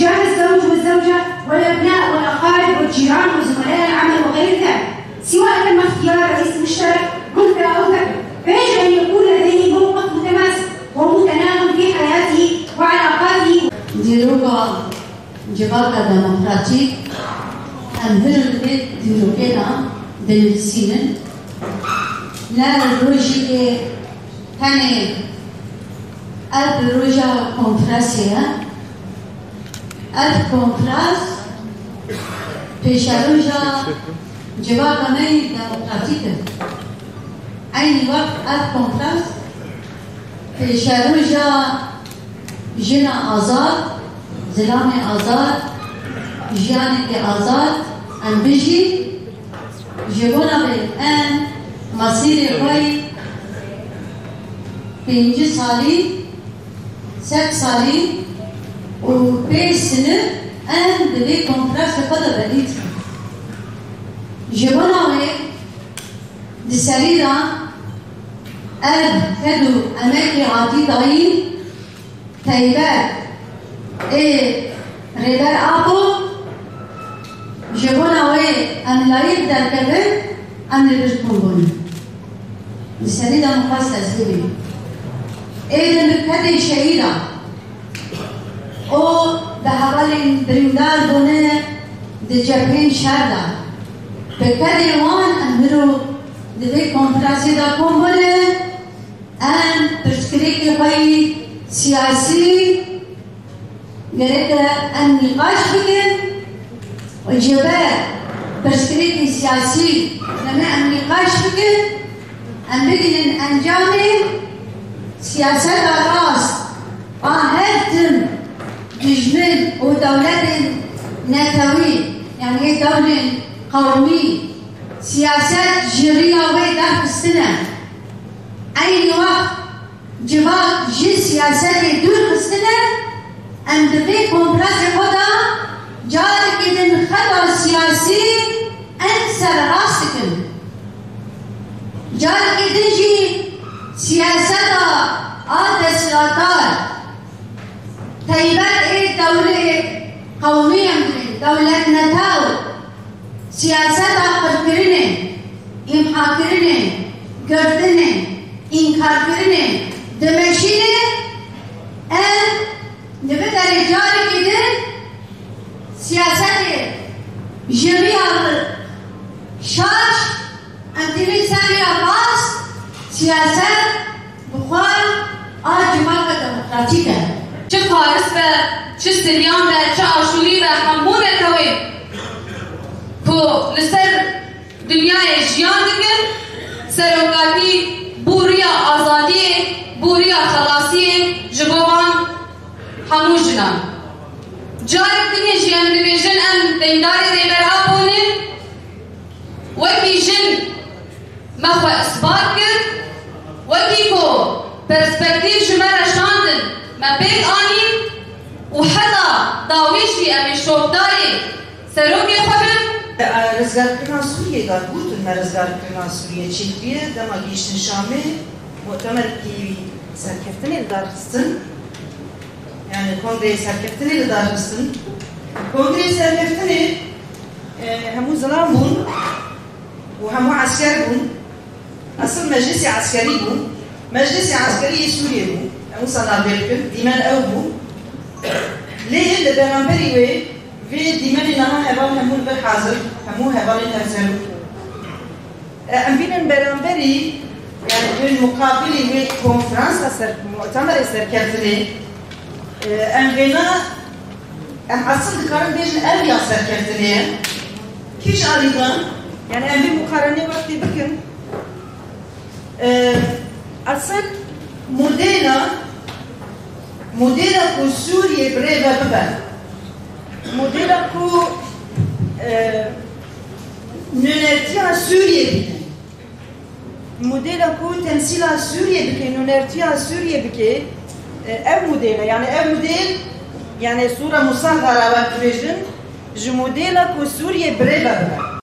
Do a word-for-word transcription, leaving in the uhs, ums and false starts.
تجاه الزوج والزوجة والأبناء والأقارب والجيران وزملاء العمل وغير ذلك، سواء تم اختيار رئيس مشترك، متى أو ذكر، فيجب أن يكون لديه موقف متماسك ومتناغم في حياته وعلاقاته. Dîroka civaka demokratîk, em hir li vê dîrokê de dinivîsînin. Ne rojekê tenê ev roja konferansê ye. Ev konferans pêşeroja civaka me yê demokratîk e. Eynî wext ev konferans pêşeroja jina azad, zilamê azad, jiyanekî azad em bijî. Ji bona vê em mesîrê xwe yî pêncî salî, sed salî û pênc sinif em di vê konferansê xwe de bedî dikin. Ji bona wê di serî de ev ked û emekê hatî dayîn, Taybet ê Rêber Apo, ji bona wê em layîq derkevin, em li vir kom bûne. Li serî de mixwest ez bibînim. Êdî bi kedê şehîda û bi hevalên birîndar bûne di cephên şer de. Bi kedê wan em hiro di vê konferansê de kom bûne. Em pirsgirêkê xwe yî siyasî gerek e em nîqaş bikin û ji ber pirsgirêkê siyasî demê em nîqaş bikin, em bigihînin encamê. Siyaseta rast a her tim dijmin û dewletên netewî, yanî dewlên qewmî, siyaset ji riya wê derxistine. Eynî wext civak ji siyasetê dûr xistine, em di vê konferansê xwe de carekê din xeta siyasî em sererast dikin. Carekê din jî siyaseta a desthilatdar, taybet ê dewlê qewmî em dibên, dewletnetew, siyaseta qirkirinê, îmhakirinê, girtinê, înkarkirinê dimeşîne, em li vê derê carekê din siyasetê ji riya şaş, em tînin ser riya rast, siyaset bi xwe a civaka demokratîk e. Çi Faris be, çi Siryan be, çi Aşûrî be, hemû netewên ku li ser dinyayê jiyan dikin, serokatî bo riya azadiyê, bo riya xelasiyê ji bo van hemû jinan. Carek din jî em dibêjin, em deyndarê Rêber Apo ne, wekî jin me xwe isbat kir, wekî ku perspektîf ji me re şandin, me pêk anîn û heta dawî jî em ê şopdarê serokê xwe bin. Rizgarkirina Sûriyê de gotin me rizgarkirina Sûriyê çêkiriye, dema gihîştin Şamê, mutemerekî serkeftinê li dar xistin. Yani kongreyê serkeftinê li dar xistin. Kongreyê serkeftinê, e, hemû zilam bûn û hemû esker bûn. Esil meclisê eskerî bû. Meclisê eskerî yê Sûriyê bû. Em wisa navbêr bikin. Dîmen ew bû. Lê li beramberî wê, vê dîmenê niha heval hemû li vir hazir, hemû hevalên hevserok. E, em bînin beramberî, yani wê muqabilî wê konferansa ser, mutemerê serkeftinê, e, em vêna, em esil dikarin bêjin ev ya serkeftinê ye. Kî ji alî de? Yani em vê muqarenê wextê bikin. E, esil modela, modela ku Sûriyê bi rê ve bibe. Modela ku, e, nûnertiya Sûriyê bike. Modela ku temsîla Sûriyê bike, nûnertiya Sûriyê bike, e, ev modela, yani ev model, yani sûra musaxara wek dibêjin, ji modela ku Sûriyê bi rê ve bibe.